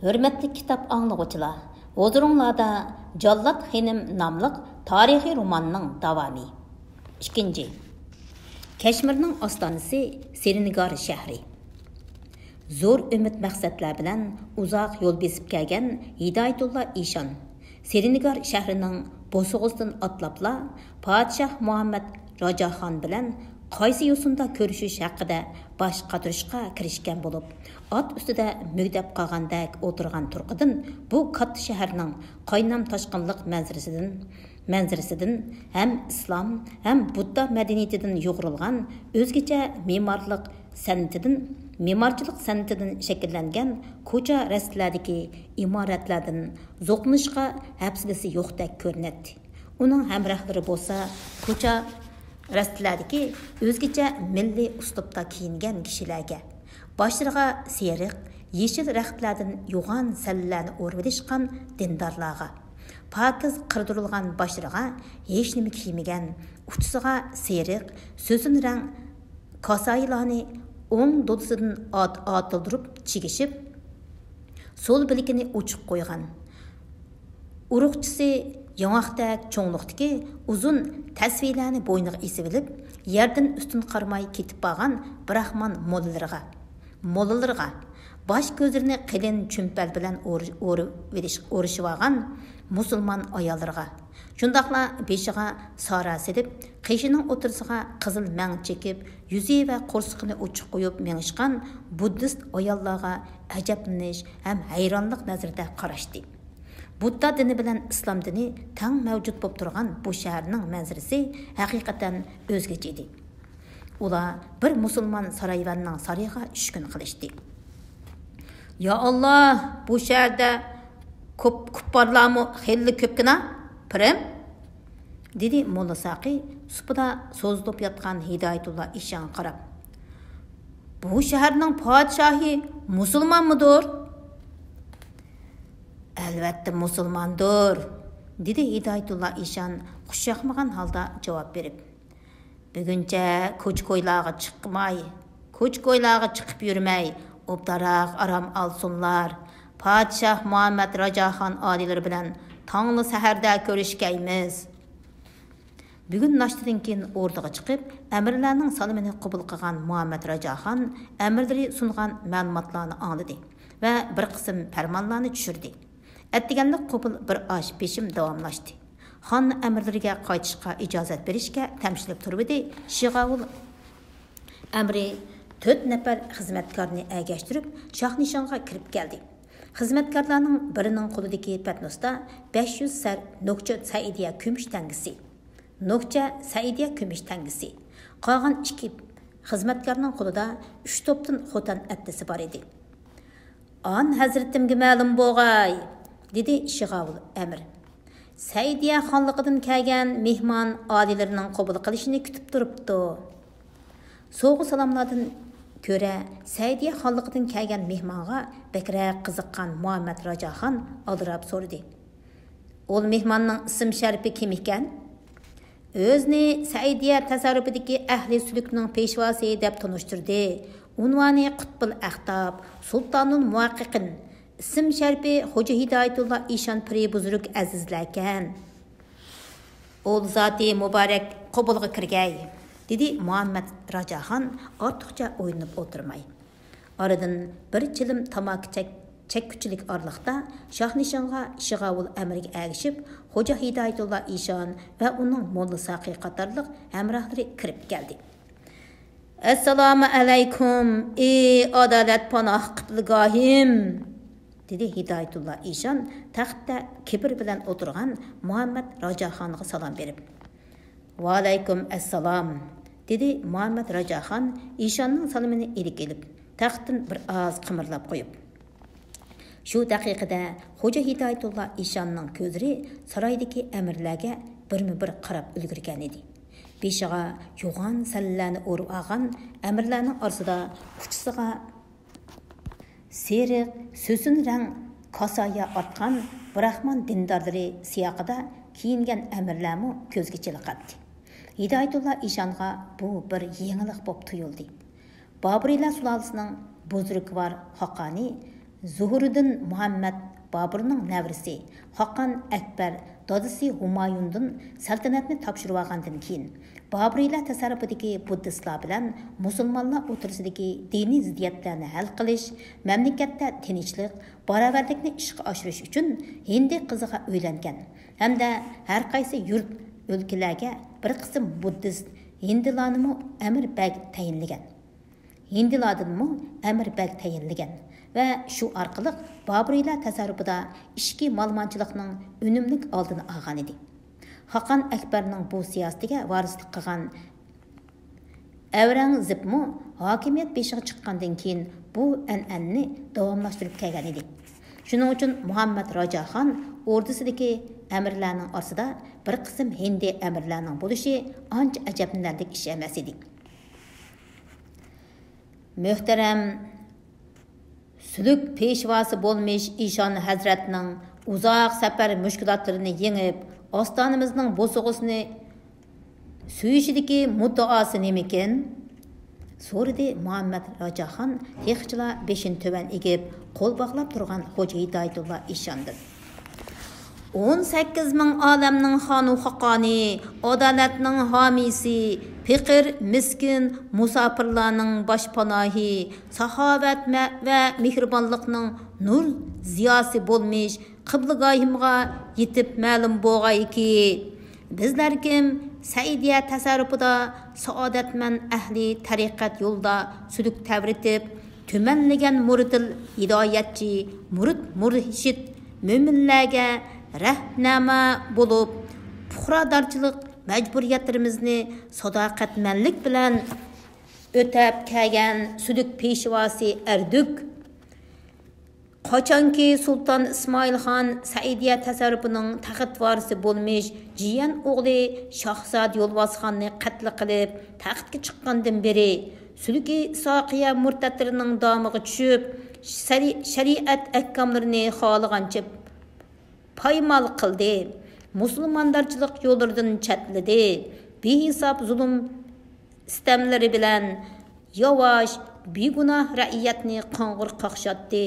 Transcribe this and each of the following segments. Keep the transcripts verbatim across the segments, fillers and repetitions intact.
ھۆرمەتلىك كىتاب ئاڭلىغۇچىلار، ھۇزۇرۇڭلاردا جاللات خېنىم ناملىق تارىخىي روماننىڭ داۋامى. ئىككىنچى. كەشمىرنىڭ ئاستانىسى سرىنگار شەھىرى. زور ئۈمىد مەقسەتلەر بىلەن ئۇزاق يول بېسىپ كەلگەن ھىدايەتۇللا ئىشان سرىنگار شەھىرىنىڭ بوسۇغىسىدىن ئاتلاپلا پادىشاھ مۇھەممەد راجاخان بىلەن قايسى يوسۇندا كۆرۈشۈش ھەققىدە باش قاتۇرۇشقا كىرىشكەن بولۇپ، ئات ئۈستىدە مۈگدەپ قالغاندەك ئولتۇرغان تۇرقىدىن بۇ كاتتا شەھەرنىڭ قاينام تاشقىنلىق مەنزىرىسىدىن، مەنزىرىسىدىن ھەم ئىسلام، ھەم بۇددا مەدەنىيىتىدىن يۇغۇرۇلغان ئۆزگىچە مېمارلىق سەنئىتىدىن، مېمارچىلىق سەنئىتىدىن شەكىللەنگەن كوچا رەستىلەردىكى ئىمارەتلەردىن زوقلىنىشقا ھەپسىلىسى يوقتەك كۆرۈنەتتى. ئۇنىڭ ھەمراھلىرى بولسا كوچا رەستىلەردىكى ئۆزگىچە مىللىي ئۇسلۇبتا كىيىنگەن كىشىلەرگە، باشلىرىغا سېرىق، يېشىل رەختلەردىن يوغان سەللىلەرنى ئورىۋېلىشقان دىندارلارغا، پاكىز قىردۇرۇلغان باشلىرىغا ھېچنېمە كىيمىگەن، ئۇچىسىغا سېرىق، سۆسۈن رەڭ كاسايىلارنى ئوڭ دودىسىدىن ئات-، ئاتىلدۇرۇپ چىگىشىپ، سول بىلىكىنى ئوچۇق قويغان، ئۇرۇقچىسى ياڭاقتەك چوڭلۇقتىكى ئۇزۇن تەسۋىلەرنى بوينىغا ئېسىۋېلىپ، يەردىن ئۈستۈن قارىماي كېتىپ بارغان براخمان موللىلىرىغا، موللىلىرىغا، باش كۆزلىرىنى قېلىن چۈمپەل بىلەن ئورۇ-، ئورۇۋېلىش-، ئورىشىۋالغان مۇسۇلمان ئاياللىرىغا، شۇنداقلا بېشىغا سارا سېلىپ، قېشىنىڭ ئوتتۇرىسىغا قىزىل مەڭ چېكىپ، يۈزى ۋە قورسىقىنى ئوچۇق قويۇپ مېڭىشقان بۇددىست ئاياللارغا ئەجەبلىنىش ھەم ھەيرانلىق نەزىرىدە قاراشتى. بۇددا دىنى بىلەن ئىسلام دىنى تەڭ مەۋجۇت بولۇپ تۇرغان بۇ شەھەرنىڭ مەنزىرىسى ھەقىقەتەن ئۆزگىچە ئىدى. ئۇلار بىر مۇسۇلمان سارايۋەننىڭ سارىيىغا چۈشكۈن قىلىشتى. يا ئاللا، بۇ شەھەردە كوپ-، كۇپپارلارمۇ خېلىلا كۆپكىنا، پىرىم؟ دېدى موللا ساقى سۇپىدا سوزۇلۇپ ياتقان ھىدايەتۇللا ئىشانغا قاراپ. بۇ شەھەرنىڭ پادىشاھى مۇسۇلمانمىدۇر؟ ئەلۋەتتە مۇسۇلماندۇر، دېدى ھىدايەتۇللا ئىشان خۇشياقمىغان ھالدا جاۋاب بېرىپ. بۈگۈنچە كوچا-كويلارغا چىقماي، كوچا-كويلارغا چىقىپ يۈرمەي، ئوبدانراق ئارام ئالسۇنلار. پادىشاھ مۇھەممەد راجاخان ئالىيلىرى بىلەن تاڭلا سەھەردە كۆرۈشكەيمىز. بۈگۈن ناشتىدىن كېيىن ئوردىغا چىقىپ، ئەمىرلەرنىڭ سالىمىنى قوبۇل قىلغان مۇھەممەد راجاخان ئەمىرلىرى سۇنغان مەلۇماتلارنى ئاڭلىدى ۋە بىر قىسىم پەرمانلارنى چۈشۈردى. ئەتىگەنلىك قوبۇل بىر ئاش بېشىم داۋاملاشتى. خان ئەمىرلىرىگە قايتىشقا ئىجازەت بېرىشكە تەمشىلىپ تۇرۇۋىدى. شىغاۋۇل ئەمرى تۆت نەپەر خىزمەتكارنى ئەگەشتۈرۈپ، شاھنىشانغا كىرىپ كەلدى. خىزمەتكارلارنىڭ بىرىنىڭ قولىدىكى پەتنۇستا بەش يۈز سەر نوكچە سەئىدىيە كۈمۈش تەڭگىسى، نوكچە سەئىدىيە كۈمۈش تەڭگىسى، قالغان ئىككى خىزمەتكارنىڭ قولىدا ئۈچ توپتىن خوتەن ئەتلىسى بار ئىدى. ئان ھەزرىتىمگە مەلۇم بوغاي، دېدى شىغاۋۇل ئەمىر. سەئىدىيە خانلىقىدىن كەلگەن مېھمان ئالىيلىرىنىڭ قوبۇل قىلىشىنى كۈتۈپ تۇرۇپتۇ. سوۋغا سالاملاردىن كۆرە سەئىدىيە خانلىقىدىن كەلگەن مېھمانغا بەكرەك قىزىققان مۇھەممەد راجاخان ئالدىراپ سورىدى. ئۇل مېھماننىڭ ئىسىم شەرىپى كىم ئىكەن؟ ئۆزىنى سەئىدىيە تەسەررۇپىدىكى ئەھلى سۈلۈكنىڭ پېشۋاسى دەپ تونۇشتۇردى. ئۇنۋانى قۇتبۇل ئەختاب، سۇلتانۇل مۇھەققىقىن. ئىسىم شەرىپى خوجا ھىدايەتۇللا ئىشان پىرى بۇزرۇك ئەزىزلەركەن. ئۇل زاتى مۇبارەك قوبۇلغا كىرگەي، دېدى مۇھەممەد راجاخان ئارتۇقچە ئويلىنىپ ئولتۇرماي. ئارىدىن بىر چىلىم تاماكا چەك-، چەككۈچىلىك ئارىلىقتا شاھنىشانغا شىغاۋۇل ئەمرىگە ئەگىشىپ، خوجا ھىدايەتۇللا ئىشان ۋە ئۇنىڭ موللا ساقى قاتارلىق ھەمراھلىرى كىرىپ كەلدى. ئەسسالامۇ ئەلەيكۇم، ئى ئادالەت پاناھ قىبلىگاھىم، دېدى ھىدايەتۇللا ئىشان تەختتە كىبىر بىلەن ئولتۇرغان مۇھەممەد راجاخانغا سالام بېرىپ. ۋەئەلەيكۇم ئەسسالام، دېدى مۇھەممەد راجاخان ئىشاننىڭ سالىمىنى ئىلىك ئېلىپ، تەختتىن بىر ئاز قىمىرلاپ قويۇپ. شۇ دەقىقىدە خوجا ھىدايەتۇللا ئىشاننىڭ كۆزلىرى سارايدىكى ئەمىرلەرگە بىرمۇ بىر قاراپ ئۈلگۈرگەن ئىدى. بېشىغا يوغان سەللىلەرنى ئورۇپ ئالغان ئەمىرلەرنىڭ ئارىسىدا ئۇچىسىغا سېرىق، سۆسۈن رەڭ كاسايا ئارتقان براخمان دىندارلىرى سىياقىدا كىيىنگەن ئەمىرلەرمۇ كۆزگە چېلىقاتتى. ھىدايەتۇللا ئىشانغا بۇ بىر يېڭىلىق بولۇپ تۇيۇلدى. بابۇرىيلار سۇلالىسىنىڭ بۇزرۇكۋار خاقانى زۇھۇرىدىن مۇھەممەد بابۇرنىڭ نەۋرىسى خاقان ئەكبەر دادىسى ھۇمايۇندىن سەلتەنەتنى تاپشۇرۇۋالغاندىن كېيىن، بابۇرىيلار تەسەررۇپىدىكى بۇددىستلار بىلەن مۇسۇلمانلار ئوتتۇرىسىدىكى دىنىي زىددىيەتلەرنى ھەل قىلىش، مەملىكەتتە تىنچلىق، باراۋەرلىكنى ئىشقا ئاشۇرۇش ئۈچۈن ھىندى قىزىغا ئۆيلەنگەن ھەمدە ھەر قايسى يۇرت، ئۆلكىلەرگە بىر قىسىم بۇددىست ھىندىلارنىمۇ ئەمىر بەگ تەيىنلىگەن. ھىندىلاردىنمۇ ئەمىر بەگ تەيىنلىگەن ۋە شۇ ئارقىلىق بابۇرىيلار تەسەررۇپىدا ئىچكى مالىمانچىلىقنىڭ ئۈنۈملۈك ئالدىنى ئالغانىدى. خاقان ئەكبەرنىڭ بۇ سىياسىتىگە ۋارىسلىق قىلغان ئەۋرەڭزېبمۇ ھاكىمىيەت بېشىغا چىققاندىن كېيىن بۇ ئەنئەنىنى داۋاملاشتۇرۇپ كەلگەنىدى. شۇنىڭ ئۈچۈن مۇھەممەد راجاخان ئوردىسىدىكى ئەمىرلەرنىڭ ئارىسىدا بىر قىسىم ھىندى ئەمىرلەرنىڭ بولۇشى ئانچە ئەجەبلىنەرلىك ئىش ئەمەس ئىدى. مۆھتەرەم سۈلۈك پېشۋاسى بولمىش ئىشان ھەزرەتنىڭ ئۇزاق سەپەر مۈشكۈلاتلىرىنى يېڭىپ، ئاستانىمىزنىڭ بوسۇغىسىنى سۆيۈشىدىكى مۇددىئاسى نېمىكىن؟ سورىدى مۇھەممەد راجاخان تېخىچىلا بېشىنى تۆۋەن ئېگىپ، قول باغلاپ تۇرغان خوجا ھىدايەتۇللا ئىشاندىن. ئون سەككىز مىڭ ئالەمنىڭ خانۇ خاقانى، ئادالەتنىڭ ھامىيسى، پېقىر، مىسكىن، مۇساپىرلارنىڭ باشپاناھى، ساخاۋەت مە-، ۋە مېھرىبانلىقنىڭ نۇر زىياسى بولمىش قىبلىگاھىمغا يېتىپ مەلۇم بولغايكى، بىزلەر كىم سەئىدىيە تەسەررۇپىدا سائادەتمەن ئەھلى تەرىقەت يولىدا سۈلۈك تەۋرىتىپ، تۈمەنلىگەن مۇرىتىل ھىدايەتچى، مۇرىت مۇرشىد مۆمىنلەرگە رەھنەما بولۇپ، پۇقرادارچىلىق مەجبۇرىيەتلىرىمىزنى ساداقەتمەنلىك بىلەن ئۆتەپ كەلگەن سۈلۈك پېشۋاسى ئەردۈك، قاچانكى سۇلتان ئىسمائىلخان سەئىدىيە تەسەررۇپىنىڭ تەخت ۋارىسى بولمىش جىيەن ئوغلى شاھزادە يولۋاسخاننى قەتل قىلىپ، تەختكە چىققاندىن بېرى، سۈلۈكى ئىسھاقىيە مۇرتەتلىرىنىڭ دامىغا چۈشۈپ، شەرى-، شەرىئەت ئەھكاملىرىنى خالىغانچە پايمال قىلدى. مۇسۇلماندارچىلىق يوللىرىدىن چەتلىدى. بىھېساب زۇلۇم سىتەملىرى بىلەن ياۋاش، بىگۇناھ رەئىيەتنى قاڭغۇر قاقشاتتى.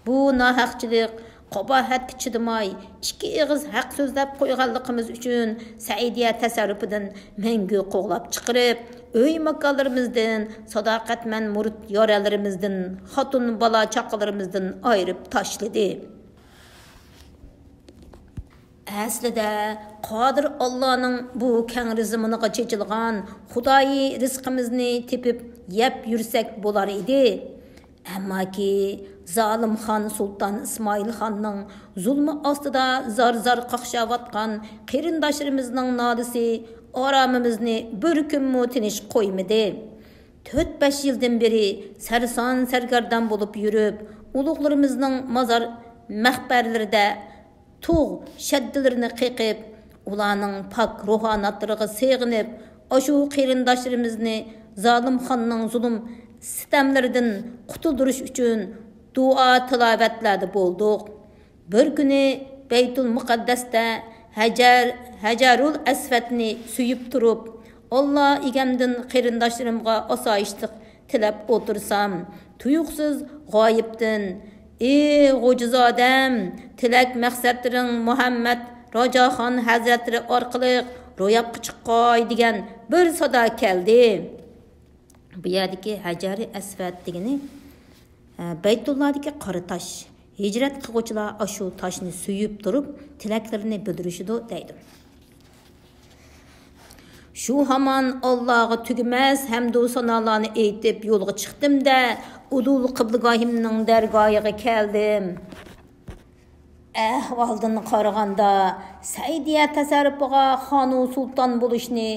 بۇ ناھەقچىلىق، قاباھەتكە چىدىماي، ئىككى ئېغىز ھەق سۆزلەپ قويغانلىقىمىز ئۈچۈن سەئىدىيە تەسەررۇپىدىن مەڭگۈ قوغلاپ چىقىرىپ، ئۆي ماكانلىرىمىزدىن، ساداقەتمەن مۇرىت يارەنلىرىمىزدىن، خوتۇن بالا چاقىلىرىمىزدىن ئايرىپ تاشلىدى. ئەسلىدە، قادىر ئاللانىڭ بۇ كەڭرى زېمىنىغا چېچىلغان خۇدايى رىزقىمىزنى تېپىپ يەپ يۈرسەك بولار ئىدى. ئەمماكى، زالىمخان سۇلتان ئىسمائىلخاننىڭ زۇلمى ئاستىدا زار-زار قاقشاۋاتقان قېرىنداشلىرىمىزنىڭ نالىسى ئارامىمىزنى بىر كۈنمۇ تىنچ قويمىدى. تۆت-بەش يىلدىن بېرى سەرسان-سەرگەردان بولۇپ يۈرۈپ، ئۇلۇغلىرىمىزنىڭ مازار مەقبەرىلىرىدە تۇغ شەددىلىرىنى قېقىپ، ئۇلارنىڭ پاك روھاناتلىرىغا سېغىنىپ، ئاشۇ قېرىنداشلىرىمىزنى زالىمخاننىڭ زۇلۇم سىتەملىرىدىن قۇتۇلدۇرۇش ئۈچۈن دۇئا تىلاۋەتلەردە بولدۇق. بىر كۈنى بەيتۇل مۇقەددەستە ھەجەر، ھەجەرۇل ئەسۋەدنى سۆيۈپ تۇرۇپ، ئاللا ئىگەمدىن قېرىنداشلىرىمغا ئاسايىشلىق تىلەپ ئولتۇرسام، تۇيۇقسىز غايىبتىن، ئى غوجىزادەم، تىلەك مەقسەتلىرىڭ مۇھەممەد راجاخان ھەزرەتلىرى ئارقىلىق روياپقا چىققاي دېگەن بىر سادا كەلدى. بۇ يەردىكى ھەجەرى ئەسۋەد دېگىنى، ئە، بەيتۇللادىكى قارا تاش. ھىجرەت قىلغۇچىلار ئاشۇ تاشنى سۆيۈپ تۇرۇپ، تىلەكلىرىنى بىلدۈرۈشىدۇ دەيدۇ. شۇ ھامان ئاللاغا تۈگىمەس ھەمدۇ سانالارنى ئېيتىپ يولغا چىقتىم-دە، ئۇدۇل قىبلىگاھىمنىڭ دەرگاھىغا كەلدىم. ئەھۋالدىن قارىغاندا، سەئىدىيە تەسەررۇپىغا خانۇ سۇلتان بولۇشنى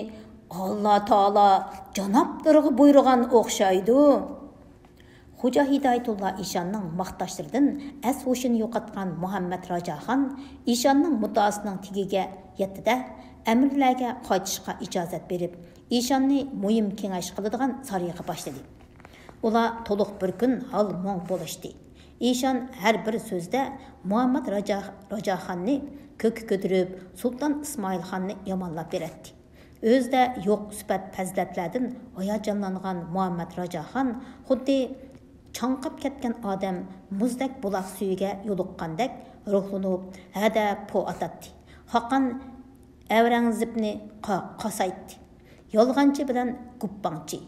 ئاللا تائالا جانابلىرىغا بۇيرۇغان ئوخشايدۇ. خوجا ھىدايەتۇللا ئىشاننىڭ ماختاشلىرىدىن ئەس-ھوشىنى يوقاتقان مۇھەممەد راجاخان ئىشاننىڭ مۇددىئاسىنىڭ تېگىگە يەتتى-دە، ئەمىرلەرگە قايتىشقا ئىجازەت بېرىپ، ئىشاننى مۇھىم كېڭەش قىلىدىغان سارىيىغا باشلىدى. ئۇلار تولۇق بىر كۈن ھال-مۇڭ بولۇشتى. ئىشان ھەر بىر سۆزىدە مۇھەممەد راجا-، راجاخاننى كۆككە كۆتۈرۈپ، سۇلتان ئىسمائىلخاننى يامانلاپ بېرەتتى. ئۆزىدە يوق سۈپەت پەزىلەتلەردىن ھاياجانلانغان مۇھەممەد راجاخان خۇددى چاڭقاپ كەتكەن ئادەم مۇزدەك بۇلاق سۈيىگە يولۇققاندەك روھلىنىپ، ھەدە پو ئاتاتتى. خاقان ئەۋرەڭزىپنى قا-، قاسايتتى. يالغانچى بىلەن گۇپپاڭچى،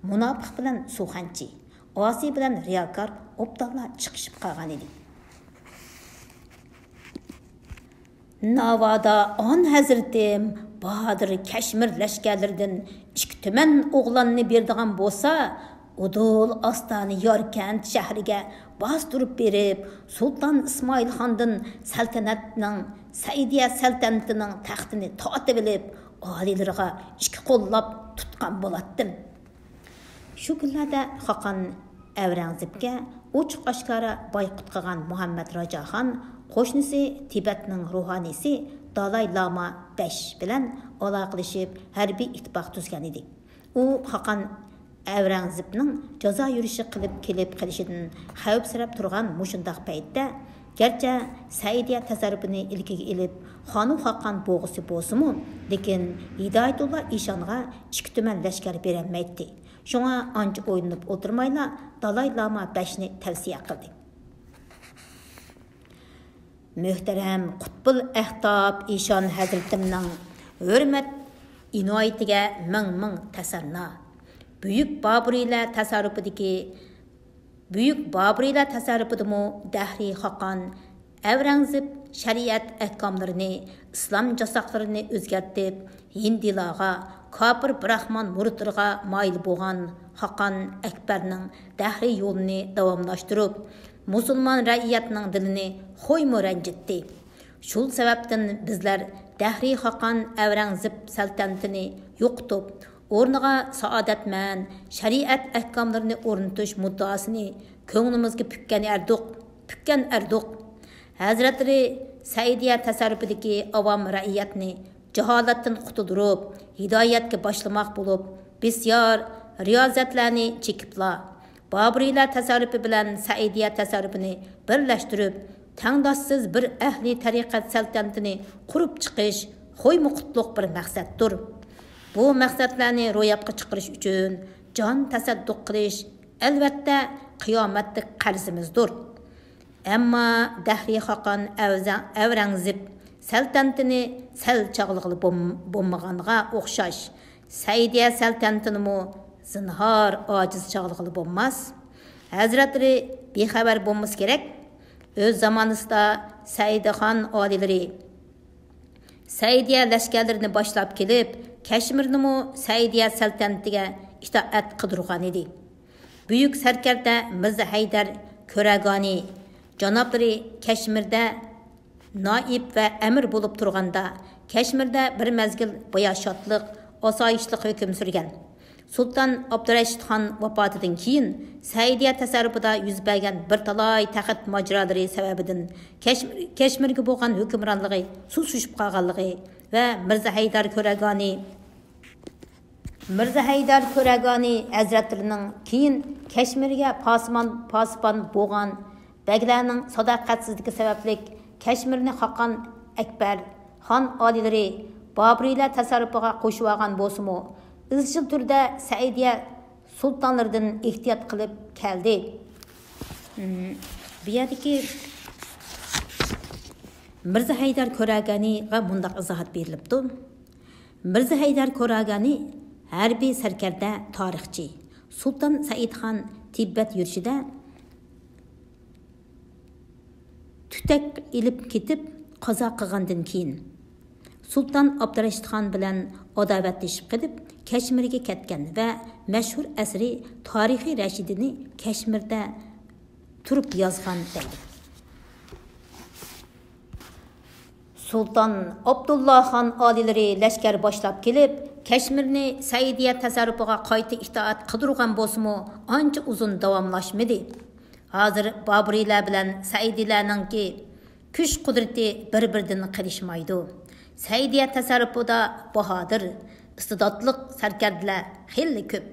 مۇناپىق بىلەن سۇخەنچى، ئاسىي بىلەن رىياكار ئوبدانلا چىقىشىپ قالغانىدى. ناۋادا ئان ھەزرىتىم باھادىر كەشمىر لەشكەرلىرىدىن ئىككى تۈمەن ئوغلاننى بېرىدىغان بولسا، ئۇدۇل ئاستانە ياركەنت شەھىرىگە باستۇرۇپ بېرىپ، سۇلتان ئىسمائىل خاندىن سەلتەنەتنىڭ، سەئىدىيە سەلتەنىتىنىڭ تەختىنى تارتىۋېلىپ، ئالىيلىرىغا ئىككى قوللاپ تۇتقان بولاتتىم. شۇ كۈنلەردە خاقان ئەۋرەڭزىپكە ئوچۇق ئاشكارا بايقۇت قىلغان مۇھەممەد راجاخان قوشنىسى تىبەتنىڭ روھانىيسى دالاي لاما بەش بىلەن ئالاقىلىشىپ، ھەربىي ئىتتىپاق تۈزگەن ئىدى. ئۇ خاقان ئەۋرەڭزىپنىڭ جازا يۈرۈشى قىلىپ كېلىپ قېلىشىدىن خەۋپسىرەپ تۇرغان مۇشۇنداق پەيتتە، گەرچە سەئىدىيە تەسەررۇپىنى ئىلكىگە ئېلىپ، خانۇ خاقان بوغىسى بولسىمۇ، لېكىن ھىدايەتۇللا ئىشانغا ئىككى تۈمەن لەشكەر بېرەلمەيتتى. شۇڭا ئانچە ئويلىنىپ ئولتۇرمايلا، دالاي لاما بەشنى تەۋسىيە قىلدى. مۆھتەرەم قۇتبۇل ئەھتاب ئىشان ھەزرىتىمنىڭ ھۆرمەت ئىنايىتىگە مىڭ مىڭ تەسەننا. بۈيۈك بابۇرىيلەر تەسەررۇپىدىكى، بۈيۈك بابۇرىيلەر تەسەررۇپىدىمۇ دەھرىي خاقان ئەۋرەڭزىپ شەرىئەت ئەھكاملىرىنى، ئىسلام جاساقلىرىنى ئۆزگەرتىپ، ھىندىلارغا، كاپىر براخمان مۇرىتلىرىغا مايىل بولغان خاقان ئەكبەرنىڭ دەھرىي يولىنى داۋاملاشتۇرۇپ، مۇسۇلمان رەئىيەتنىڭ دىلىنى خويمۇ رەنجىتتى. شۇ سەۋەبتىن بىزلەر دەھرىي خاقان ئەۋرەڭزىپ سەلتەنىتىنى يوقىتىپ، ئورنىغا سائادەتمەن شەرىئەت ئەھكاملىرىنى ئورنىتىش مۇددىئاسىنى كۆڭلىمىزگە پۈككەن ئەردۇق، پۈككەن ئەردۇق. ھەزرەتلىرى سەئىدىيە تەسەررۇپىدىكى ئاۋام رەئىيەتنى جاھالەتتىن قۇتۇلدۇرۇپ، ھىدايەتكە باشلىماق بولۇپ، بىسيار رىيازەتلەرنى چېكىپلا، بابۇرىيلار تەسەررۇپى بىلەن سەئىدىيە تەسەررۇپىنى بىرلەشتۈرۈپ، تەڭداشسىز بىر ئەھلى تەرىقەت سەلتەنىتىنى قۇرۇپ چىقىش خويمۇ قۇتلۇق بىر مەقسەتتۇر. بۇ مەقسەتلەرنى روياپقا چىقىرىش ئۈچۈن جان تەسەددۇق قىلىش، ئەلۋەتتە، قىيامەتلىك قەرزىمىزدۇر. ئەمما دەھرىي خاقان ئەۋزە-، ئەۋرەڭزىپ سەلتەنىتىنى سەل چاغلىغىلى بولم-، بولمىغانغا ئوخشاش، سەئىدىيە سەلتەنىتىنىمۇ زىنھار ئاجىز چاغلىغىلى بولماس. ھەزرەتلىرى بىخەۋەر بولمىسا كېرەك. ئۆز زامانىسىدا سەئىدىخان ئالىيلىرى سەئىدىيە لەشكەرلىرىنى باشلاپ كېلىپ، كەشمىرنىمۇ سەئىدىيە سەلتەنىتىگە ئىتائەت قىلدۇرغان ئىدى. بۈيۈك سەركەردە مىرزا ھەيدەر كۆرەگانى جانابلىرى كەشمىردە نائىب ۋە ئەمىر بولۇپ تۇرغاندا، كەشمىردە بىر مەزگىل باياشاتلىق، ئاسايىشلىق ھۆكۈم سۈرگەن. سۇلتان ئابدۇرەشىد خان ۋاپاتىدىن كېيىن، سەئىدىيە تەسەررۇپىدا يۈز بەرگەن بىر تالاي تەخت ماجىرالىرى سەۋەبىدىن كەشمىر-، كەشمىرگە بولغان ھۆكۈمرانلىقى سۇسلىشىپ قالغانلىقى ۋە مىرزا ھەيدەر كۆرەگانى، مىرزا ھەيدەر كۆرەگانى ھەزرەتلىرىنىڭ كېيىن كەشمىرگە پاسىمان، پاسىبان بولغان بەگلەرنىڭ ساداقەتسىزلىكى سەۋەبلىك كەشمىرنى خاقان ئەكبەر خان ئالىيلىرى بابۇرىيلار تەسەررۇپىغا قوشۇۋالغان بولسىمۇ، ئىزچىل تۈردە سەئىدىيە سۇلتانلىرىدىن ئېھتىيات قىلىپ كەلدى. مم، بۇ يەردىكى مىرزا ھەيدەر كۆرەگانىغا مۇنداق ئىزاھات بېرىلىپتۇ. مىرزا ھەيدەر كۆرەگانى ھەربىي سەركەردە، تارىخچى. سۇلتان سەئىدخان تىبەت يۈرۈشىدە تۈتەك ئېلىپ كېتىپ قازا قىلغاندىن كېيىن، سۇلتان ئابدۇرەشىد خان بىلەن ئاداۋەتلىشىپ قېلىپ، كەشمىرگە كەتكەن ۋە مەشھۇر ئەسىرى تارىخى رەشىدىنى كەشمىردە تۇرۇپ يازغان دەيدۇ. سۇلتان ئابدۇللا خان ئالىيلىرى لەشكەر باشلاپ كېلىپ، كەشمىرنى سەئىدىيە تەسەررۇپىغا قايتا ئىتائەت قىلدۇرغان بولسىمۇ، ئانچە ئۇزۇن داۋاملاشمىدى. ھازىر بابۇرىيلار بىلەن سەئىدىيلەرنىڭكى كۈچ-قۇدرىتى بىر-بىرىدىن قېلىشمايدۇ. سەئىدىيە تەسەررۇپىدا باھادىر، ئىستىداتلىق سەركەردىلەر خېلى كۆپ.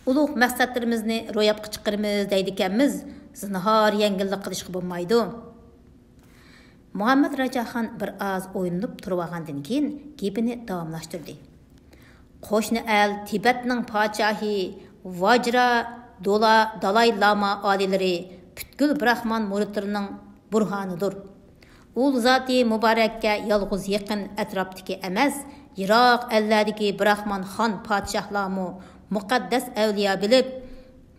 ئۇلۇغ مەقسەتلىرىمىزنى روياپقا چىقىرىمىز دەيدىكەنمىز، زىنھار يەڭگىللىك قىلىشقا بولمايدۇ. مۇھەممەد راجاخان بىر ئاز ئويلىنىپ تۇرۇۋالغاندىن كېيىن گېپىنى داۋاملاشتۇردى. قوشنا ئەل تىبەتنىڭ پادىشاھى ۋاجرا دولا-، دالاي لاما ئالىيلىرى پۈتكۈل براخمان مۇرىتلىرىنىڭ بۇرھانىدۇر. ئۇل زاتى مۇبارەككە يالغۇز يېقىن ئەتراپتىكى ئەمەس، يىراق ئەللەردىكى براخمان خان پادىشاھلارمۇ مۇقەددەس ئەۋلىيا بىلىپ،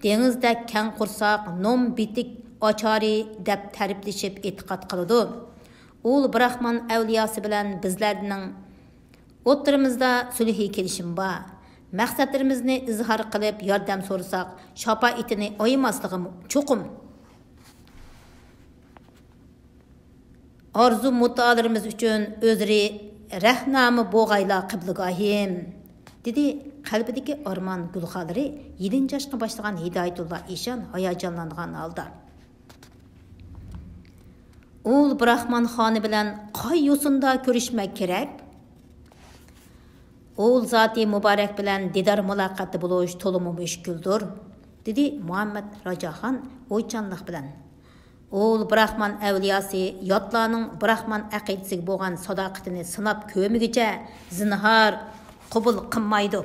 دېڭىزدەك كەڭ قورساق، نوم بېتىك ئاچارى دەپ تەرىپلىشىپ ئېتىقاد قىلىدۇ. ئۇل براخمان ئەۋلىياسى بىلەن بىزلەرنىڭ ئوتتۇرىمىزدا سۈلھى كېلىشىم بار. مەقسەتلىرىمىزنى ئىزھار قىلىپ ياردەم سورىساق، شاپائىتىنى ئايىماسلىقى چوقۇم. ئارزۇ مۇددىئالىرىمىز ئۈچۈن ئۆزرى رەھنامە بوغايلا قىبلىگاھىم، دېدى قەلبىدىكى ئارمان گۈلخانلىرى يېلىنجاشقا باشلىغان ھىدايەتۇللا ئىشان ھاياجانلانغان ھالدا. ئۇل براخمان خانى بىلەن قاي يوسۇندا كۆرۈشمەك كېرەك؟ ئۇل زاتى مۇبارەك بىلەن دىدار مۇلاقاتتا بولۇش تولىمۇ مۈشكۈلدۇر، دېدى مۇھەممەد راجاخان ئويچانلىق بىلەن. ئۇل براخمان ئەۋلىياسى ياتلارنىڭ براخمان ئەقىدىسىگە بولغان ساداقىتىنى سىناپ كۆرمىگۈچە، زىنھار، قوبۇل قىلمايدۇ.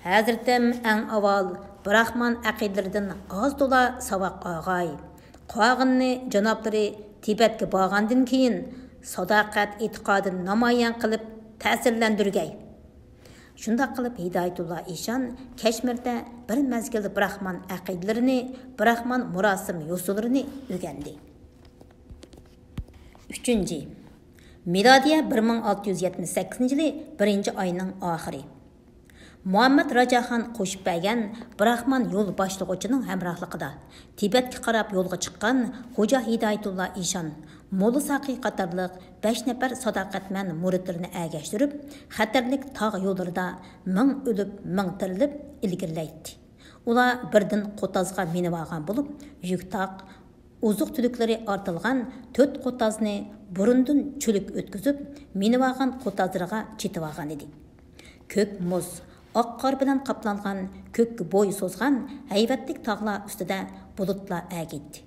ھەزرىتىم ئەڭ ئاۋۋال براخمان ئەقىدىلىرىدىن ئاز تولا ساۋاق ئالغاي. قالغىنىنى جانابلىرى تىبەتكە بارغاندىن كېيىن ساداقەت ئېتىقادىنى نامايان قىلىپ تەسىرلەندۈرگەي. شۇنداق قىلىپ ھىدايەتۇللا ئىشان كەشمىردە بىر مەزگىل براخمان ئەقىدىلىرىنى، براخمان مۇراسىم يوسۇنلىرىنى ئۆگەندى. ئۈچىنچى، مىلادىيە بىر مىڭ ئالتە يۈز يەتمىش سەككىزىنچى يىلى بىرىنچى ئاينىڭ ئاخىرى. مۇھەممەد راجاخان قوشۇپ بەرگەن براخمان يول باشلىغۇچىنىڭ ھەمراھلىقىدا تىبەتكە قاراپ يولغا چىققان خوجا ھىدايەتۇللا ئىشان، موللا ساقى قاتارلىق بەش نەپەر ساداقەتمەن مۇرىتلىرىنى ئەگەشتۈرۈپ، خەتەرلىك تاغ يوللىرىدا مىڭ ئۆلۈپ، مىڭ تىرىلىپ ئىلگىرىلەيتتى. ئۇلار بىردىن قوتازغا مىنىۋالغان بولۇپ، يۈك تاق، ئوزۇق-تۈلۈكلىرى ئارتىلغان تۆت قوتازنى بۇرۇندىن چۆلۈككە ئۆتكۈزۈپ، مىنىۋالغان قوتازلىرىغا چېتىۋالغانىدى. كۆك مۇز، ئاق قار بىلەن قاپلانغان، كۆككە بوي سوزغان ھەيۋەتلىك تاغلار ئۈستىدە بۇلۇتلار ئەگىيتتى.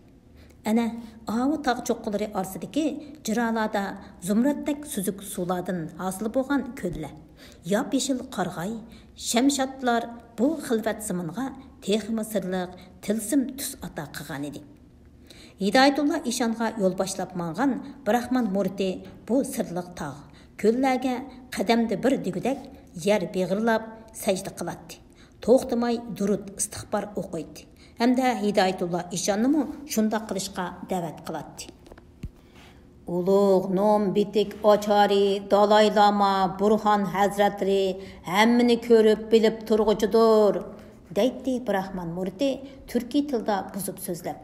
ئەنە، ئاۋۇ تاغ چوققىلىرى ئارىسىدىكى جىرالادا زۇمرەتتەك سۈزۈك سۇلاردىن ھاسىل بولغان كۆللەر، ياپيېشىل قارىغاي، شەمشادلار بۇ خىلۋەت زېمىنغا تېخىمۇ سىرلىق، تىلسىم تۈس ئاتا قىلغانىدى. ھىدايەتۇللا ئىشانغا يول باشلاپ ماڭغان براخمان مۇرىتى بۇ سىرلىق تاغ، كۆللەرگە قەدەمدە بىر دېگۈدەك يەر بېغىرلاپ سەجدە قىلاتتى. توختىماي دۇرۇت ئىستىغپار ئوقۇيتتى ھەمدە ھىدايەتۇللا ئىشاننىمۇ شۇنداق قىلىشقا دەۋەت قىلاتتى. ئۇلۇغ نوم بېتىك ئاچارى دالاي لاما بۇرھان ھەزرەتلىرى ھەممىنى كۆرۈپ بىلىپ تۇرغۇچىدۇر، دەيتتى براخمان مۇرىتى تۈركىي تىلدا بۇزۇپ سۆزلەپ.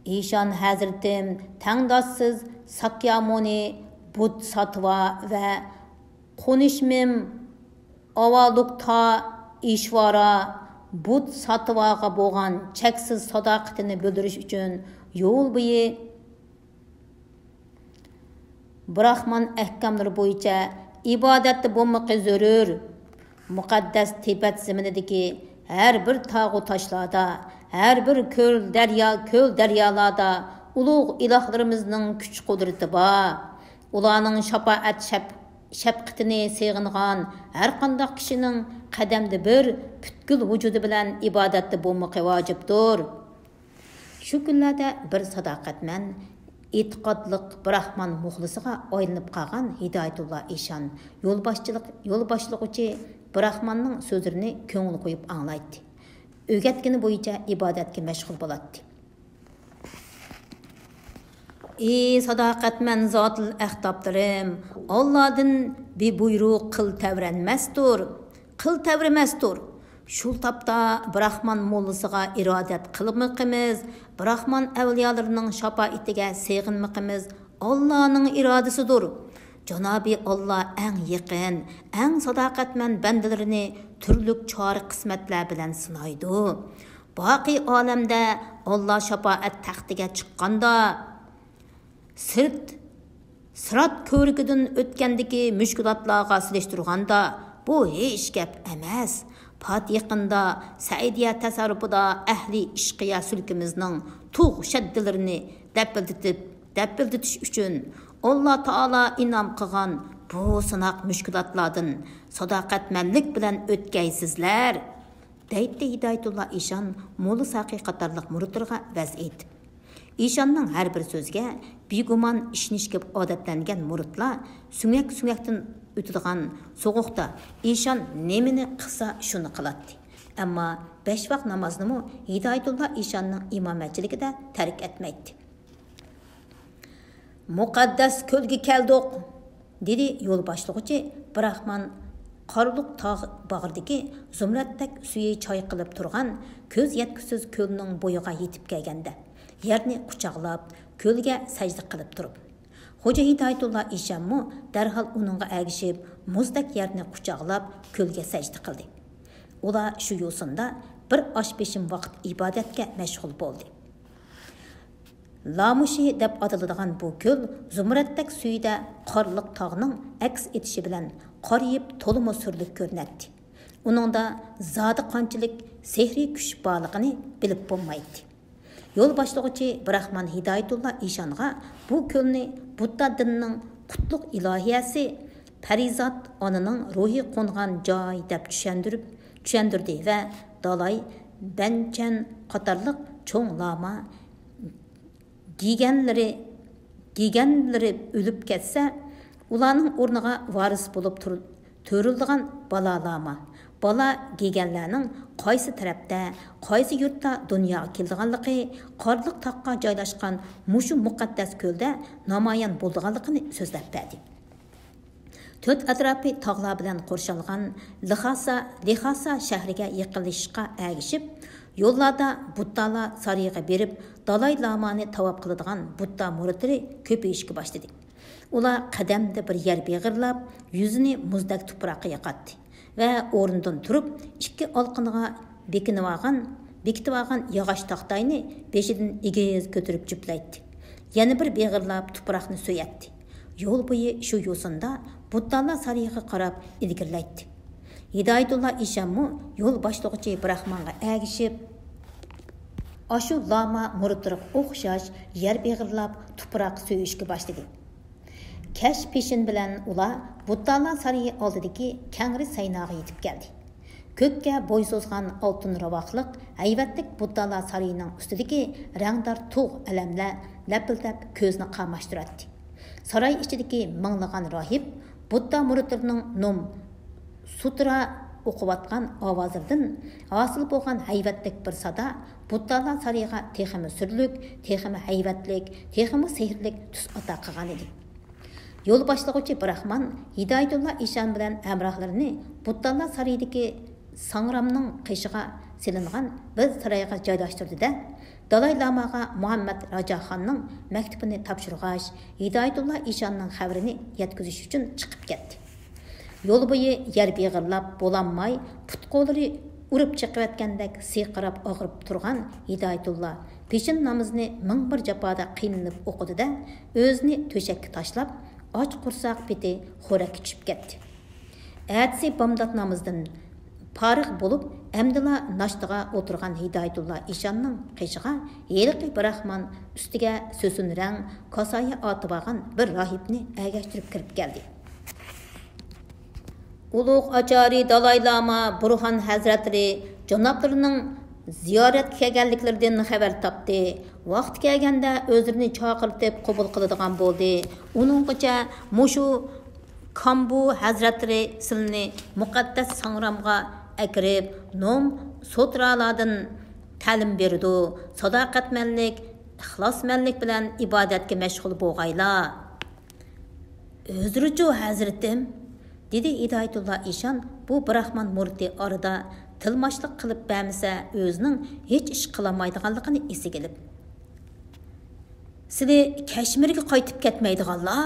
ئىشان ھەزرىتىم تەڭداشسىز ساكيامۇنى بودىساتتۋا ۋە قونۇشمىم ئاۋالوكىتا ئىشۋارا بودىساتتۋاغا بولغان چەكسىز ساداقىتىنى بىلدۈرۈش ئۈچۈن يول بويى براخمان ئەھكاملىرى بويىچە ئىبادەتتە بولمىقى زۆرۈر. مۇقەددەس تىبەت زېمىنىدىكى ھەر بىر تاغۇ تاشلاردا، ھەر بىر كۆل دەريا، كۆل دەريالاردا ئۇلۇغ ئىلاھلىرىمىزنىڭ كۈچ قۇدرىتى بار. ئۇلارنىڭ شاپائەت شەپ-، شەپقىتىنى سېغىنغان ھەر قانداق كىشىنىڭ قەدەمدە بىر پۈتكۈل ۋۇجۇدى بىلەن ئىبادەتتە بولمىقى ۋاجىپتۇر. شۇ كۈنلەردە بىر ساداقەتمەن، ئېتىقادلىق براخمان مۇخلىسىغا ئايلىنىپ قالغان ھىدايەتۇللا ئىشان يولباشچىلىق، يول باشلىغۇچى براخماننىڭ سۆزلىرىنى كۆڭۈل قويۇپ ئاڭلايتتى. ئۆگەتكىنى بويىچە ئىبادەتكە مەشغۇل بولاتتى. ئى ساداقەتمەن زاتىل ئەختاپلىرىم، ئاللادىن بىر بۇيرۇق قىل تەۋرەنمەستۇر. قىل تەۋرىمەستۇر. شۇ تاپتا براخمان موللىسىغا ئىرادەت قىلمىقىمىز، براخمان ئەۋلىيالىرىنىڭ شاپائىتىگە سېغىنمىقىمىز ئاللانىڭ ئىرادىسىدۇر. جانابى ئاللا ئەڭ يېقىن، ئەڭ ساداقەتمەن بەندىلىرىنى تۈرلۈك چارە قىسمەتلەر بىلەن سىنايدۇ. باقىي ئالەمدە ئاللا شاپائەت تەختىگە چىققاندا، سىرت، سىرات كۆۋرۈكىدىن ئۆتكەندىكى مۈشكۈلاتلارغا سېلىشتۇرغاندا، بۇ ھېچ گەپ ئەمەس. پات يېقىندا سەئىدىيە تەسەررۇپىدا ئەھلى ئىشقىيە سۈلكىمىزنىڭ تۇغ شەددىلىرىنى دەپىلدىتىپ، دەپىلدىتىش ئۈچۈن، ئاللا تائالا ئىنئام قىلغان بۇ سىناق مۈشكۈلاتلاردىن ساداقەتمەنلىك بىلەن ئۆتكەيسىزلەر. دەيتتى ھىدايەتۇللا ئىشان موللا ساقى قاتارلىق مۇرىتلىرىغا ۋەز ئېيتىپ. ئىشاننىڭ ھەر بىر سۆزىگە بىگۇمان ئىشىنىشكە ئادەتلەنگەن مۇرىتلار سۆڭەك-سۆڭەكتىن ئۆتىدىغان سوغۇقتا ئىشان نېمىنى قىلسا شۇنى قىلاتتى. ئەمما بەش ۋاق نامازنىمۇ ھىدايەتۇللا ئىشاننىڭ ئىمامەتچىلىكىدە تەرك ئەتمەيتتى. مۇقەددەس كۆلگە كەلدۇق، دېدى يول باشلىغۇچى براخمان قارلۇق تاغ باغرىدىكى زۇمرەتتەك سۈيى چايقىلىپ تۇرغان كۆز يەتكۈسىز كۆلنىڭ بويىغا يېتىپ كەلگەندە، يەرنى قۇچاقلاپ، كۆلگە سەجدە قىلىپ تۇرۇپ. خوجا ھىدايەتۇللا ئىشانمۇ دەرھال ئۇنىڭغا ئەگىشىپ، مۇزدەك يەرنى قۇچاقلاپ، كۆلگە سەجدە قىلدى. ئۇلار شۇ يوسۇندا بىر ئاش بېشىم ۋاقىت ئىبادەتكە مەشغۇل بولدى. لامۇشى دەپ ئاتىلىدىغان بۇ كۆل زۇمرەتتەك سۈيىدە قارلىق تاغنىڭ ئەكس ئېتىشى بىلەن قارىيىپ تولىمۇ سۈرلۈك كۆرۈنەتتى. ئۇنىڭدا زادى قانچىلىك سېھرىي كۈچ بارلىقىنى بىلىپ بولمايتتى. يول باشلىغۇچى براخمان ھىدايەتۇللا ئىشانغا بۇ كۆلنى بۇددا دىنىنىڭ قۇتلۇق ئىلاھىيەسى پەرىزات ئانىنىڭ روھى قونغان جاي دەپ چۈشەندۈرۈپ، چۈشەندۈردى ۋە دالاي بەنچەن قاتارلىق چوڭ لاما گېگەنلىرى، گېگەنلىرى ئۆلۈپ كەتسە، ئۇلارنىڭ ئورنىغا ۋارىس بولۇپ تۇر-، تۇرۇلىدىغان بالا لاما، بالا گېگەنلەرنىڭ قايسى تەرەپتە، قايسى يۇرتتا دۇنياغا كېلىدىغانلىقى، قارلىق تاغقا جايلاشقان مۇشۇ مۇقەددەس كۆلدە نامايان بولىدىغانلىقىنى سۆزلەپ بەردى. تۆت ئەتراپى تاغلار بىلەن قورشالغان لىخاسا، لىخاسا شەھىرىگە يېقىنلىشىشقا ئەگىشىپ، يوللاردا بۇددالار سارىيىغا بېرىپ، دالاي لامانى تاۋاپ قىلىدىغان بۇددا مۇرىتلىرى كۆپىيىشكە باشلىدى. ئۇلار قەدەمدە بىر يەر بېغىرلاپ، يۈزىنى مۇزدەك تۇپراققا ياقاتتى ۋە ئورنىدىن تۇرۇپ، ئىككى ئالىقىنىغا بېكىنىۋالغان، بېكىتىۋالغان ياغاچ تاختاينى بېشىدىن ئېگىز كۆتۈرۈپ جۈپلەيتتى. يەنە بىر بېغىرلاپ تۇپراقنى سۆيەتتى. يول بويى شۇ يوسۇندا بۇددالار سارىيىغا قاراپ ئىلگىرىلەيتتى. ھىدايەتۇللا ئىشانمۇ يول باشلىغۇچى براخمانغا ئەگىشىپ، ئاشۇ لاما مۇرىتلىرىغا ئوخشاش يەر بېغىرلاپ تۇپراق سۆيۈشكە باشلىدى. كەچ پېشىن بىلەن ئۇلار بۇددالار سارىيى ئالدىدىكى كەڭرى سەيناغا يېتىپ كەلدى. كۆككە بوي سوزغان ئالتۇن راۋاقلىق ھەيۋەتلىك بۇددالار سارىيىنىڭ ئۈستىدىكى رەڭدار تۇغ ئەلەملەر لەپىلدەپ كۆزنى قاماشتۇراتتى. ساراي ئىچىدىكى مىڭلىغان راھىب بۇددا مۇرىتلىرىنىڭ نوم سۇترا ئوقۇۋاتقان ئاۋازلىرىدىن ھاسىل بولغان ھەيۋەتلىك بىر سادا بۇددالار سارىيىغا تېخىمۇ سۈرلۈك، تېخىمۇ ھەيۋەتلىك، تېخىمۇ سېھىرلىك تۈس ئاتا قىلغانىدى. يول باشلىغۇچى براخمان ھىدايەتۇللا ئىشان بىلەن ھەمراھلىرىنى بۇددالار سارىيىدىكى ساڭرامنىڭ قېشىغا سېلىنغان بىر سارايغا جايلاشتۇردى-دە، دالاي لاماغا مۇھەممەد راجاخاننىڭ مەكتۇپىنى تاپشۇرغاچ، ھىدايەتۇللا ئىشاننىڭ خەۋىرىنى يەتكۈزۈش ئۈچۈن چىقىپ كەتتى. يول بويى يەر بېغىرلاپ بولالماي، پۇت-قوللىرى ئۇرۇپ چېقىۋەتكەندەك سىرقىراپ ئاغرىپ تۇرغان ھىدايەتۇللا پېشىن نامىزىنى مىڭ بىر جاپادا قىينىلىپ ئوقۇدى-دە، ئۆزىنى تۆشەككە تاشلاپ، ئاچ قورساق پېتى خورەككە چۈشۈپ كەتتى. ئەتىسى بامدات نامىزىدىن پارىغ بولۇپ، ئەمدىلا ناشتىغا ئولتۇرغان ھىدايەتۇللا ئىشاننىڭ قېشىغا ھېلىقى براخمان ئۈستىگە سۆسۈن رەڭ كاسايى ئارتىۋالغان بىر راھىبنى ئەگەشتۈرۈپ كىرىپ كەلدى. ئۇلۇغ ئاچارى دالاي لاما بۇرھان ھەزرەتلىرى جانابلىرىنىڭ زىيارەتكە كەلگەنلىكلىرىدىن خەۋەر تاپتى. ۋاقتى كەلگەندە ئۆزلىرىنى چاقىرتىپ قوبۇل قىلىدىغان بولدى. ئۇنىڭغىچە مۇشۇ كامبۇ ھەزرەتلىرى سىلىنى مۇقەددەس ساڭرامغا ئەكىرىپ، نوم سوترالاردىن تەلىم بېرىدۇ. ساداقەتمەنلىك، ئىخلاسمەنلىك بىلەن ئىبادەتكە مەشغۇل بولغايلا. ئۆزرىچۇ، ھەزرىتىم؟ دېدى ھىدايەتۇللا ئىشان بۇ براخمان مۇرىتى ئارىدا تىلماشلىق قىلىپ بەرمىسە، ئۆزىنىڭ ھېچ ئىش قىلالمايدىغانلىقىنى ئېسىگە ئېلىپ. سىلى كەشمىرگە قايتىپ كەتمەيدىغانلا؟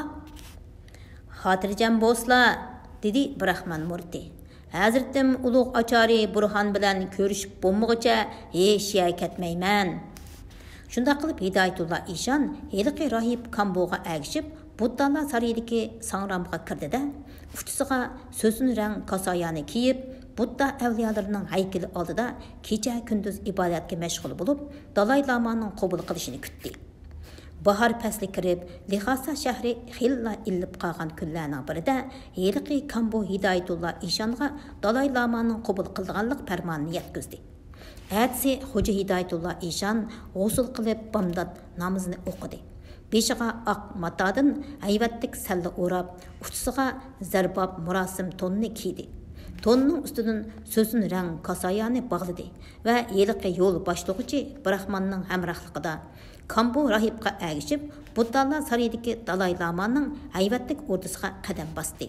خاتىرجەم بولسىلا، دېدى براخمان مۇرىتى. ھەزرىتىم ئۇلۇغ ئاچارى بۇرھان بىلەن كۆرۈشۈپ بولمىغۇچە ھېچ يەرگە كەتمەيمەن. شۇنداق قىلىپ ھىدايەتۇللا ئىشان ھېلىقى راھىب كامبۇغا ئەگىشىپ، بۇددالار سارىيىدىكى ساڭرامغا كىردى-دە، ئۇچىسىغا سۆسۈن رەڭ كاسايانى كىيىپ، بۇددا ئەۋلىيالىرىنىڭ ھەيكىلى ئالدىدا كېچە-كۈندۈز ئىبادەتكە مەشغۇل بولۇپ، دالاي لامانىڭ قوبۇل قىلىشىنى كۈتتى. باھار پەسلى كىرىپ، لىخاسا شەھىرى خېلىلا ئىللىپ قالغان كۈنلەرنىڭ بىرىدە، ھېلىقى كامبۇ ھىدايەتۇللا ئىشانغا دالاي لامانىڭ قوبۇل قىلىدىغانلىق پەرمانىنى يەتكۈزدى. ئەتىسى خوجا ھىدايەتۇللا ئىشان غۇسۇل قىلىپ، بامدات نامىزىنى ئوقۇدى. بېشىغا ئاق ماتادىن ھەيۋەتلىك سەللە ئوراپ، ئۇچىسىغا زەرباب مۇراسىم توننى كىيدى. توننىڭ ئۈستىدىن سۆسۈن رەڭ كاسايانى باغلىدى ۋە ھېلىقى يول باشلىغۇچى براخماننىڭ ھەمراھلىقىدا كامبۇ راھىبقا ئەگىشىپ، بۇددالار سارىيىدىكى دالاي لامانىڭ ھەيۋەتلىك ئوردىسىغا قەدەم باستى.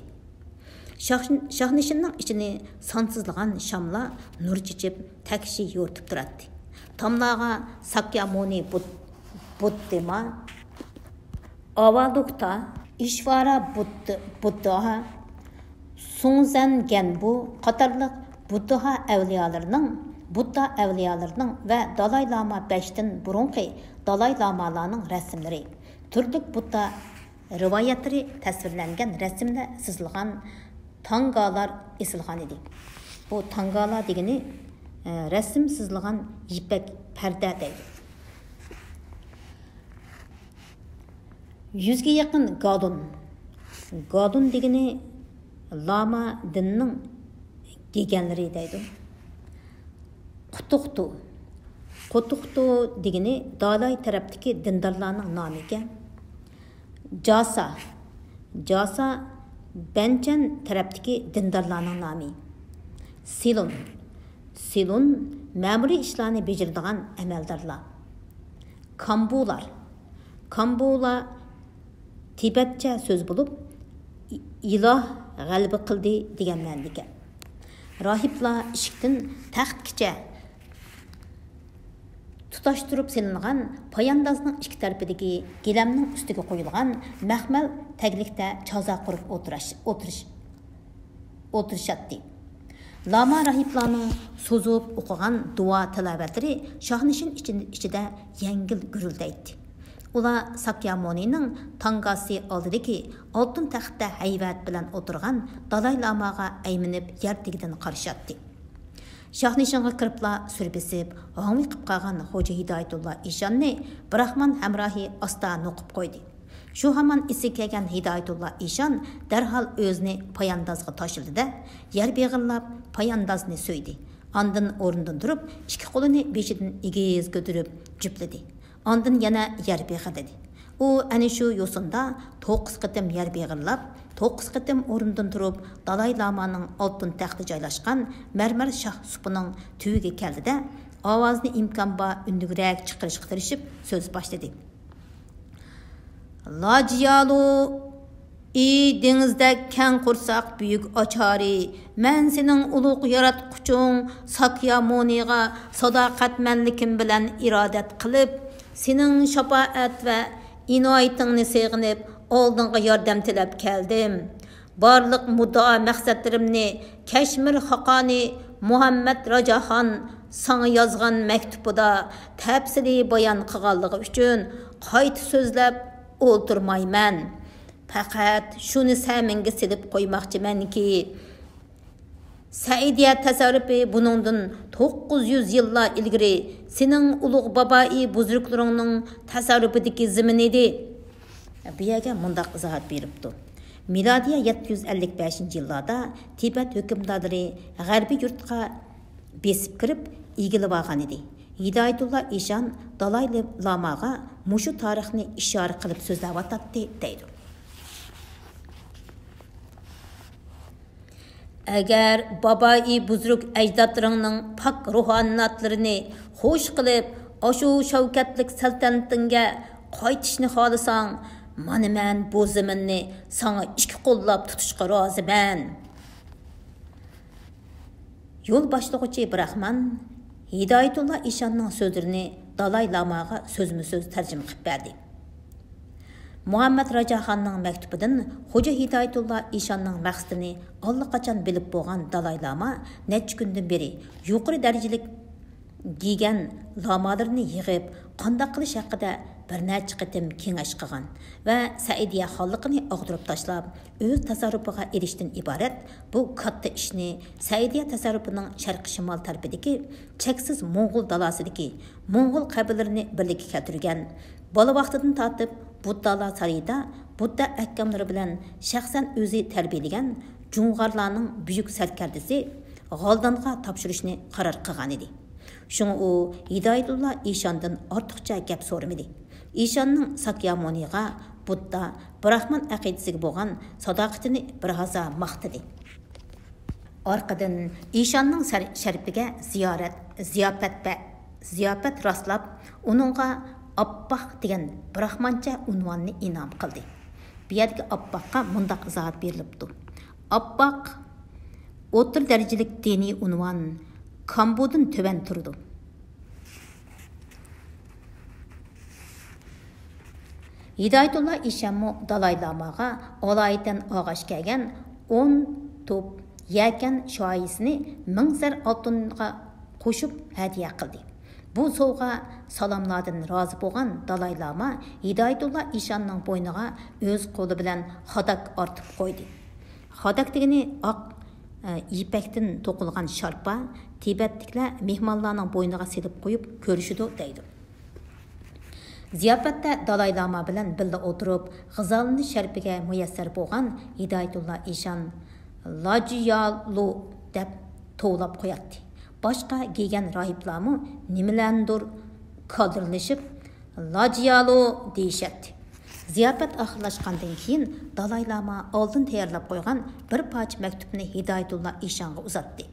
شاھ-، شاھنىشىننىڭ ئىچىنى سانسىزلىغان شاملار نۇر چېچىپ، تەكشى يورۇتۇپ تۇراتتى. تاملارغا ساكيامۇنى بۇد-، بۇددىما، ئاۋالوكتا، ئىشۋارا بۇدد-، بۇدداھا، سۇڭزەن گەنبۇ قاتارلىق بۇددىھا ئەۋلىيالىرىنىڭ، بۇددا ئەۋلىيالىرىنىڭ ۋە دالاي لاما بەشتىن بۇرۇنقى دالاي لامالارنىڭ رەسىملىرى، تۈرلۈك بۇددا رىۋايەتلىرى تەسۋىرلەنگەن رەسىملەر سىزىلغان تانگالار ئېسىلغانىدى. بۇ تانگالا دېگىنى، ئە، رەسىم سىزىلغان يىپەك پەردە دەيدۇ. يۈزگە يېقىن گالۇن. گالۇن دېگىنى لاما دىنىنىڭ گېگەنلىرى دەيدۇ. قۇتۇقتۇ. قۇتۇقتۇ دېگىنى دالاي تەرەپتىكى دىندارلارنىڭ نامى ئىكەن. جاسا. جاسا بەنچەن تەرەپتىكى دىندارلارنىڭ نامى. سىلۇن. سىلۇن مەمۇرىي ئىشلارنى بېجىرىدىغان ئەمەلدارلار. كامبۇلار. كامبۇلا تىبەتچە سۆز بولۇپ، ئى-، ئىلاھ غەلىبە قىلدى دېگەن مەنىدىكەن. راھىبلار ئىشىكتىن تەختكىچە تۇتاشتۇرۇپ سېلىنغان پاياندازنىڭ ئىككى تەرىپىدىكى گىلەمنىڭ ئۈستىگە قويۇلغان مەخمەل تەگلىكتە چازا قۇرۇپ ئولتۇراش-، ئولتۇرۇش-، ئولتۇرۇشاتتى. لاما راھىبلارنىڭ سوزۇپ ئوقۇغان دۇئا تىلاۋەتلىرى شاھنىشىن ئىچىن-، ئىچىدە يەڭگىل گۈرۈلدەيتتى. ئۇلار ساكيامۇنىنىڭ تانگاسى ئالدىدىكى ئالتۇن تەختتە ھەيۋەت بىلەن ئولتۇرغان دالاي لاماغا ئەيمىنىپ يەر تېگىدىن قارىشاتتى. شاھنىشىنغا كىرىپلا سۈر بېسىپ، ھاڭۋېقىپ قالغان خوجا ھىدايەتۇللا ئىشاننى براخمان ھەمراھى ئاستا نوقۇپ قويدى. شۇ ھامان ئېسىگە كەلگەن ھىدايەتۇللا ئىشان دەرھال ئۆزىنى پاياندازغا تاشلىدى-دە، يەر بېغىرلاپ پاياندازنى سۆيدى. ئاندىن ئورنىدىن تۇرۇپ، ئىككى قولىنى بېشىدىن ئېگىز كۆتۈرۈپ جۈپلىدى. ئاندىن يەنە يەر بېغىرلىدى. ئۇ ئەنە شۇ يوسۇندا توققۇز قېتىم يەر بېغىرلاپ، توققۇز قېتىم ئورنىدىن تۇرۇپ، دالاي لامانىڭ ئالتۇن تەختى جايلاشقان مەرمەر شاھ سۇپىنىڭ تۈۋىگە كەلدى-دە، ئاۋازىنى ئىمكان بار ئۈنلۈكرەك چىقىرىشقا تىرىشىپ سۆز باشلىدى. لاجيالۇ، ئى دېڭىزدەك كەڭ قورساق بۈيۈك ئاچارى، مەن سېنىڭ ئۇلۇغ ياراتقۇچۇڭ ساكيامۇنىغا ساداقەتمەنلىكىم بىلەن ئىرادەت قىلىپ، سېنىڭ شاپائەت ۋە ئىنايىتىڭنى سېغىنىپ، ئالدىڭغا ياردەم تىلەپ كەلدىم. بارلىق مۇددىئا مەقسەتلىرىمنى كەشمىر خاقانى مۇھەممەد راجاخان ساڭا يازغان مەكتۇپىدا تەپسىلىي بايان قىلغانلىقى ئۈچۈن قايتا سۆزلەپ ئولتۇرمايمەن. پەقەت شۇنى سەمىڭگە سېلىپ قويماقچىمەنكى، سەئىدىيە تەسەررۇپى بۇنىڭدىن توققۇز يۈز يىللار ئىلگىرى سېنىڭ ئۇلۇغ بابائى بۇزرۇكلىرىڭنىڭ تەسەررۇپىدىكى زېمىن ئىدى. بۇ يەرگە مۇنداق ئىزاھات بېرىپتۇ. مىلادىيە يەتتە يۈز ئەللىك بەشىنچى يىللاردا تىبەت ھۆكۈمدارلىرى غەربىي يۇرتقا بېسىپ كىرىپ ئىگىلىۋالغان ئىدى. ھىدايەتۇللا ئىشان دالاي لاماغا مۇشۇ تارىخنى ئىشارە قىلىپ سۆزلەۋاتاتتى، دەيدۇ. ئەگەر بابائى بۇزرۇك ئەجدادلىرىڭنىڭ پاك روھانىيەتلىرىنى خوش قىلىپ، ئاشۇ شەۋكەتلىك سەلتەنىتىڭگە قايتىشنى خالىساڭ، مانا مەن بۇ زېمىننى ساڭا ئىككى قوللاپ تۇتۇشقا رازىمەن. يول باشلىغۇچى براخمان ھىدايەتۇللا ئىشاننىڭ سۆزلىرىنى دالاي لاماغا سۆزمۇ سۆز تەرجىمە قىلىپ بەردى. مۇھەممەد راجاخاننىڭ مەكتۇپىدىن خوجا ھىدايەتۇللا ئىشاننىڭ مەقسىتىنى ئاللىقاچان بىلىپ بولغان دالاي لاما نەچچە كۈندىن بېرى يۇقىرى دەرىجىلىك گىگەن لامالىرىنى يىغىپ، قانداق قىلىش ھەققىدە بىر نەچچە قېتىم كېڭەش قىلغان ۋە سەئىدىيە خانلىقىنى ئاغدۇرۇپ تاشلاپ، ئۆز تەسەررۇپىغا ئېلىشتىن ئىبارەت بۇ كاتتا ئىشنى سەئىدىيە تەسەررۇپىنىڭ شەرقىي شىمال تەرىپىدىكى چەكسىز موڭغۇل دالاسىدىكى موڭغۇل قەبىلىلىرىنى بىرلىككە كەلتۈرگەن بالا ۋاقتىدىن تارتىپ بۇددالار سارىيىدا بۇددا ئەھكاملىرى بىلەن شەخسەن ئۆزى تەربىيەلىگەن جۇڭغارلارنىڭ بۈيۈك سەركەردىسى غالدانغا تاپشۇرۇشنى قارار قىلغانىدى. شۇڭا ئۇ ھىدايەتۇللا ئىشاندىن ئارتۇقچە گەپ سورىمىدى. ئىشاننىڭ ساكيامۇنىغا، بۇددا، براخمان ئەقىدىسىگە بولغان ساداقىتىنى بىر ھازا ماختىدى. ئارقىدىن ئىشاننىڭ سەر-، شەرىپىگە زىيارەت، زىياپەت بە-، زىياپەت راسلاپ، ئۇنىڭغا ئاپپاق دېگەن براخمانچە ئۇنۋاننى ئىنئام قىلدى. بۇ يەردىكى ئاپپاققا مۇنداق ئىزاھات بېرىلىپتۇ: ئاپپاق ئوتتۇرا دەرىجىلىك دىنىي ئۇنۋان، كامبۇدىن تۆۋەن تۇرىدۇ. ھىدايەتۇللا ئىشانمۇ دالاي لاماغا ئالايىتەن ئاغاش كەلگەن ئون توپ يەكەن شايىسىنى مىڭ زەر ئالتۇنغا قوشۇپ ھەدىيە قىلدى. بۇ سوۋغا سالاملاردىن رازى بولغان دالاي لاما ھىدايەتۇللا ئىشاننىڭ بوينىغا ئۆز قولى بىلەن خاداك ئارتىپ قويدى. خاداك دېگىنى ئاق، ئە، يىپەكتىن توقۇلغان شارپا، تىبەتلىكلەر مېھمانلارنىڭ بوينىغا سېلىپ قويۇپ كۆرۈشىدۇ دەيدۇ. زىياپەتتە دالاي لاما بىلەن بىللە ئولتۇرۇپ، غىزالىنىش شەرىپىگە مۇيەسسەر بولغان ھىدايەتۇللا ئىشان «لاجيالۇ» دەپ توۋلاپ قوياتتى. باشقا گېگەن راھىبلارمۇ نېمىلەندۇر كادىرلىشىپ، «لاجيالۇ» دېيىشەتتى. زىياپەت ئاخىرلاشقاندىن كېيىن، دالاي لاما ئالدىن تەييارلاپ قويغان بىر پارچە مەكتۇپنى ھىدايەتۇللا ئىشانغا ئۇزاتتى.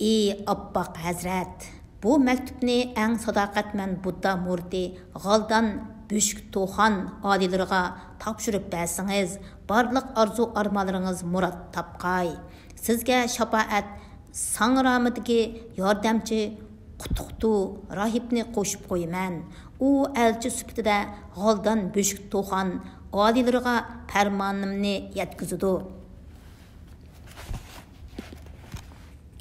«ئى ئاپپاق ھەزرەت، بۇ مەكتۇپنى ئەڭ ساداقەتمەن بۇددا مۇرىتى غالدان بۆشۈك توخان ئالىيلىرىغا تاپشۇرۇپ بەرسىڭىز، بارلىق ئارزۇ-ئارمانلىرىڭىز مۇراد تاپقاي. سىزگە شاپائەت ساڭرامىدىكى ياردەمچى قۇتۇقتۇ راھىبنى قوشۇپ قويىمەن. ئۇ ئەلچى سۈپىتىدە غالدان بۆشۈك توخان ئالىيلىرىغا پەرمانىمنى يەتكۈزىدۇ.»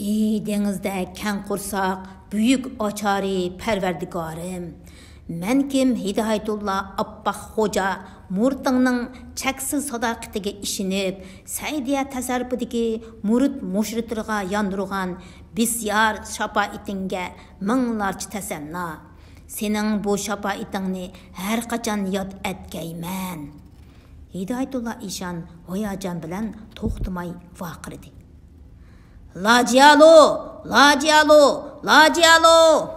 ئى دېڭىزدەك كەڭ قورساق، بۈيۈك ئاچارى پەرۋەردىگارىم! مەن كىم؟ ھىدايەتۇللا ئاپپاق خوجا مۇرىتىڭنىڭ چەكسىز ساداقىتىگە ئىشىنىپ، سەئىدىيە تەسەررۇپىدىكى مۇرىت مۇشرىتلىرىغا ياندۇرغان بىسيار شاپائىتىڭگە مىڭلارچە تەسەننا. سېنىڭ بۇ شاپائىتىڭنى ھەر قاچان ياد ئەتكەيمەن. ھىدايەتۇللا ئىشان ھاياجان بىلەن توختىماي ۋارقىرىدى. «لاجيالۇ! لاجيالۇ! لاجيالۇ!»